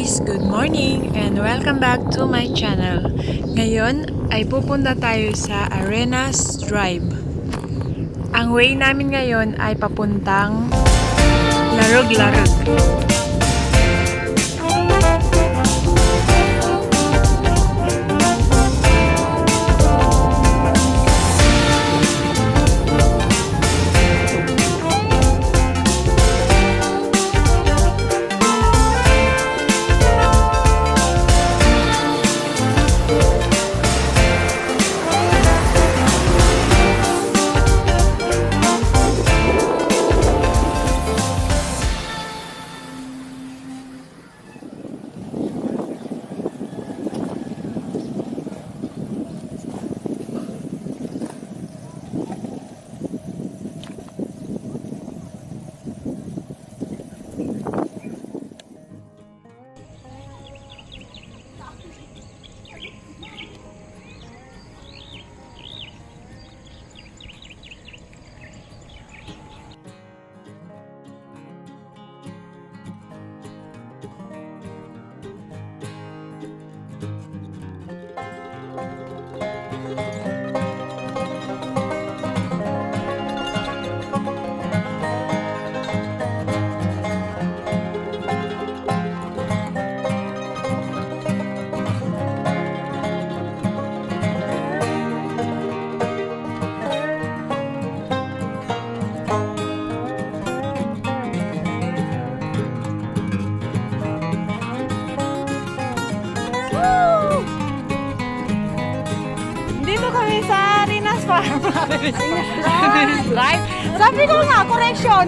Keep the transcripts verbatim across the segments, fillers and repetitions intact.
Good morning and welcome back to my channel. Ngayon ay pupunta tayo sa Arenas Drive. Ang way namin ngayon ay papuntang Larug-larug. Woo! Dito kami sa Rinas Farm. Rinas Drive. Sabi ko nga, correction.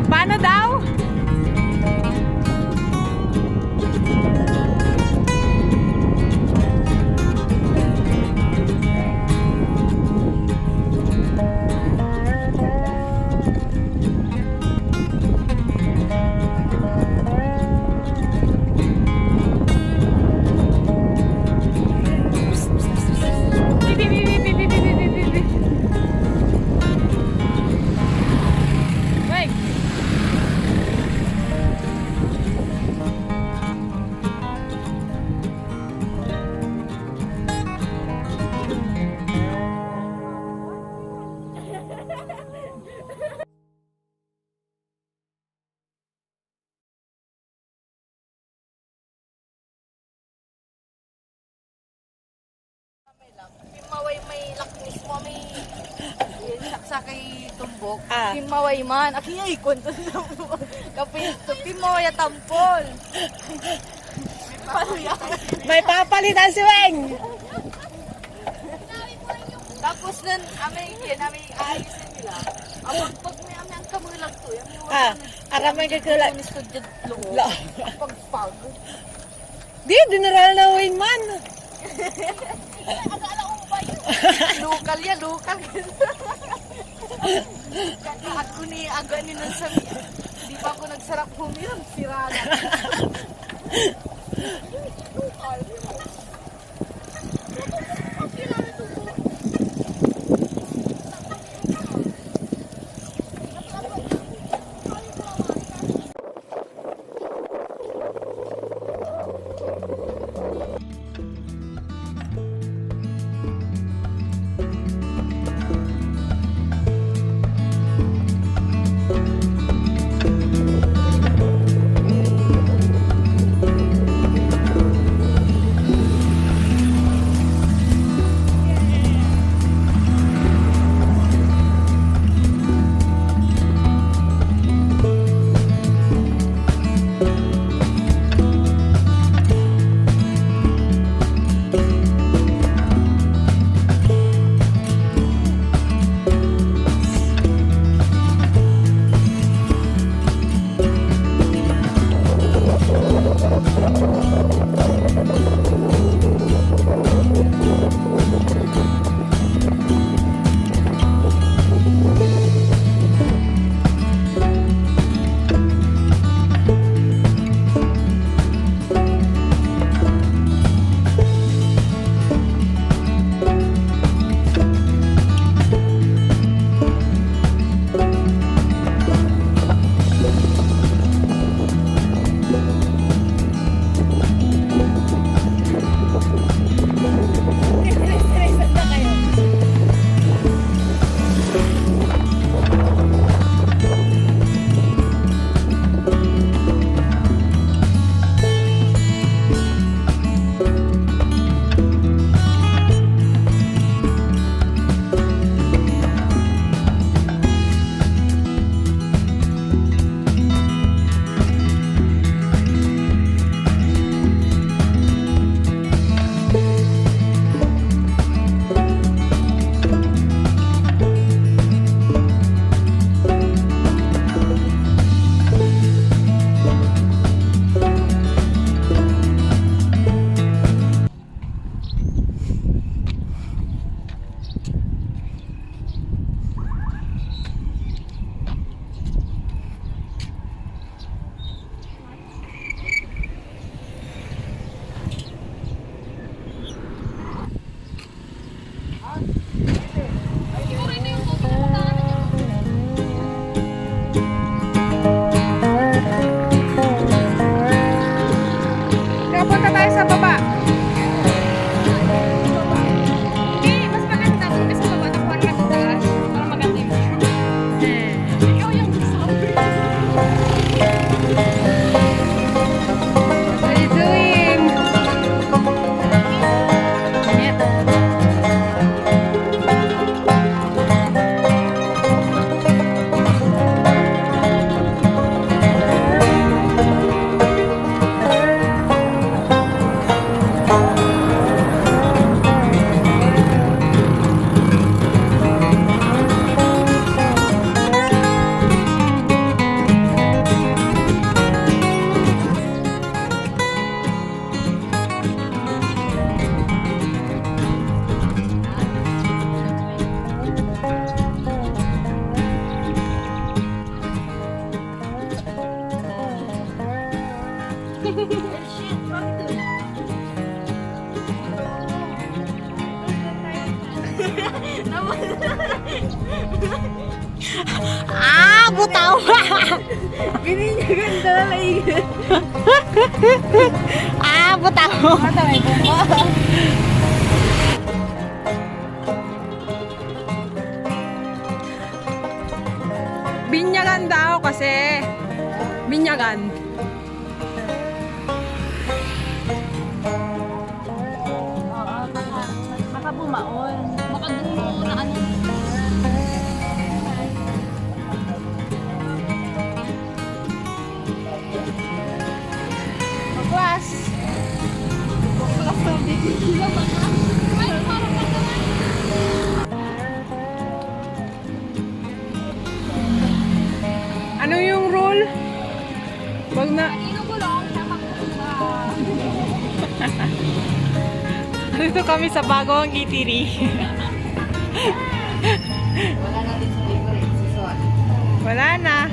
Paano daw? Pinmaway may lakmis mo, may saksakay tumbok. Ah. Pinmaway man. Aki, ay, kwento na mo. Kapin, pinmaway a tampol. Paano yan? May papalitan si Weng. Tapos nun, amay, yan, amay, aayusin nila. Ang pag may amay ang kamulag to, yung Ah, aramay ka kala- Ang studio loob. Lo- Pagpag. Di, dineral na Wayne man. Lokal ya, lokal. Kaka ako ni aga ni nang sabi. Di pa ako nagsarap humiram, sira na. Lokal. Napunta tayo sa baba. Hindi, mas maganda dun kasi baba, nakuha na sa taas. Para maganda yung view. Ikaw yung gusto ko. What are you doing? Ah, butaw! Bininyagan da na lang. Ah, butaw! Mata, may bomba. Binyagan daw kasi. Binyagan. Oo, baka, baka bumaon. Baka dulo na ano. Baklas. Baklas na bibig. Ano yung rule? Wag na. Dito kami sa bagong eatery. Wala na.